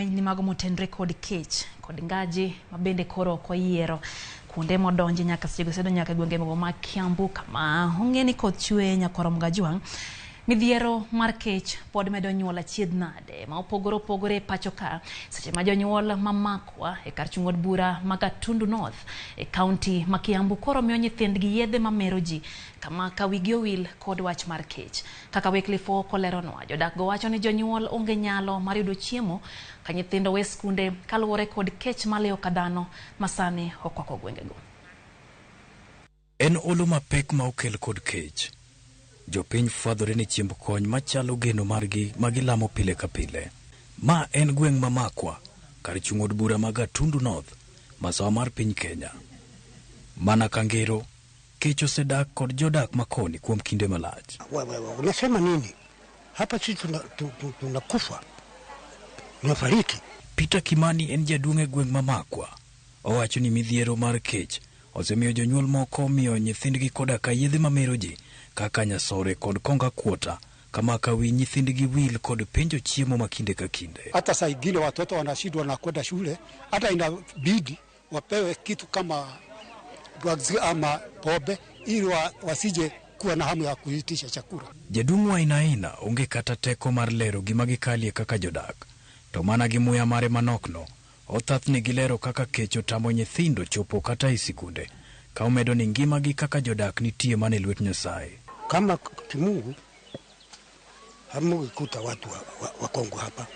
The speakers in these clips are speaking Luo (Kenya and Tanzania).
Menyni mago motenre kod kech kod ngaji ma bende koro ok oyiero kuonde modonje nyaka sechego sedo nyaka e gwenge mogo mag Kiambu kama ong'e ni koth chwe nyakwar Mgajwang'. Midhiero mar kech pod medo nyuol achiedh nade ma opogore opogore e pacho ka seche ma jonyuol ma Makwa e kar chung' od bura ma Gatundu North e kaunti ma Kiambu koro miyo nyithindgi yedhe mamero ji kama ka wigi owil kod wach mar kech. Kaka Wycliffe Ooko leronwa, jodak go wacho ni jonyuol onge nyalo mar yudo chiemo ka nyithindo we skunde kaluwore kod kech maliyo ka dhano ma sani okwako gwengego. En olo mapek ma okel kod kech. Jopiny fwadhore ni chiemb kony machalo geno margi ma gilamo pile ka pile. Ma en gweng' ma Makwa, kar chung' od bura ma Gatundu North, masawa mar piny Kenya. Mana ka ngero, kech osedak kod jodak makoni kuom kinde malach. Wewe unasema nini hapa? Sisi tunakufa, tunafariki. Peter Kimani en jaduong' e gweng' ma Makwa. Owacho ni midhiero mar kech osemiyo jonyuol moko miyo nyithindgi koda ka yedhe mamero ji kaka nyasore kod konga kuota kama ka wi nyithindgi wil kod penjo chiemo ma kinde ka kinde. Hata saa ingine watoto wanashindwa na kwenda shule, hata inabidi wapewe kitu kama drugs ama pombe ili wasije kuwa na hamu ya kuitisha chakula. Jaduong' Wainaina onge kata teko mar lero gima gikalie kaka jodak, to mana gi muya mare manokno, othathni gilero kaka kech otamo nyithindo chopo kata e sikunde, ka omedo ni ngimagi kaka jodak nitie mana e lwet Nyasaye. Kama kimungu hamungekuta watu wa Kongo hapa,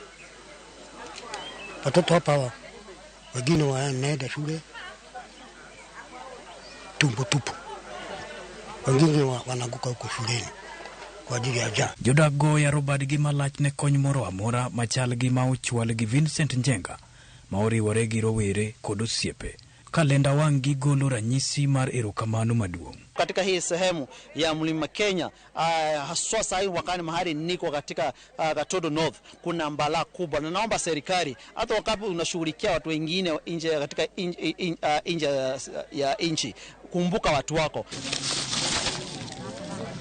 watoto hapa wengine wanaenda shule tumbo tupu, wengine wanaanguka huko shuleni kwa ajili ya njaa. Jodak go yaro badgi malach ne kony moro amora machal gi ma ochwal gi Vincent Njenga ma oriwore gi rowere kod osiepe ka lenda wang' gi golo ranyisi mar erokamano maduong'. Katika hii sehemu ya Mlima Kenya, haswa sasa hivi wakati mahali niko katika Gatundu North, kuna balaa kubwa, na naomba serikali hata wakati unashughulikia watu wengine nje katika nje ya nchi, kumbuka watu wako.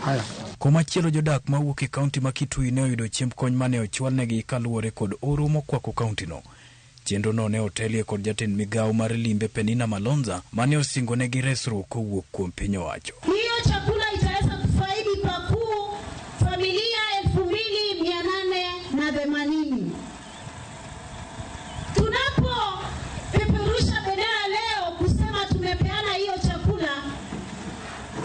Haya. Komachielo jodak mawuok e kaunti ma Kitui ne oyudo chiemb kony mane ochwalnegi kaluwore kod oro mokwako kauntino. Chenro no ne otelie kod jatend migawo mar limbe Penina Malonza mane osingonegi resruok kowuok kuom piny owacho. Hiyo chakula itaweza kufaidi pakuu familia 2880. Tunapopeperusha bendera leo kusema tumepeana hiyo chakula,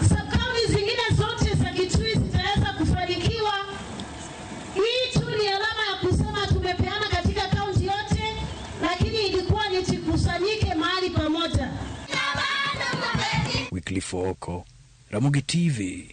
sub-county zingine zote za Kitui zitaweza kufanikiwa. Hii tu ni alama ya kusema tumepeana katika kaunti yote, lakini ilikuwa ni tukusanyike mahali pamoja. Wycliffe Ooko, Ramogi TV.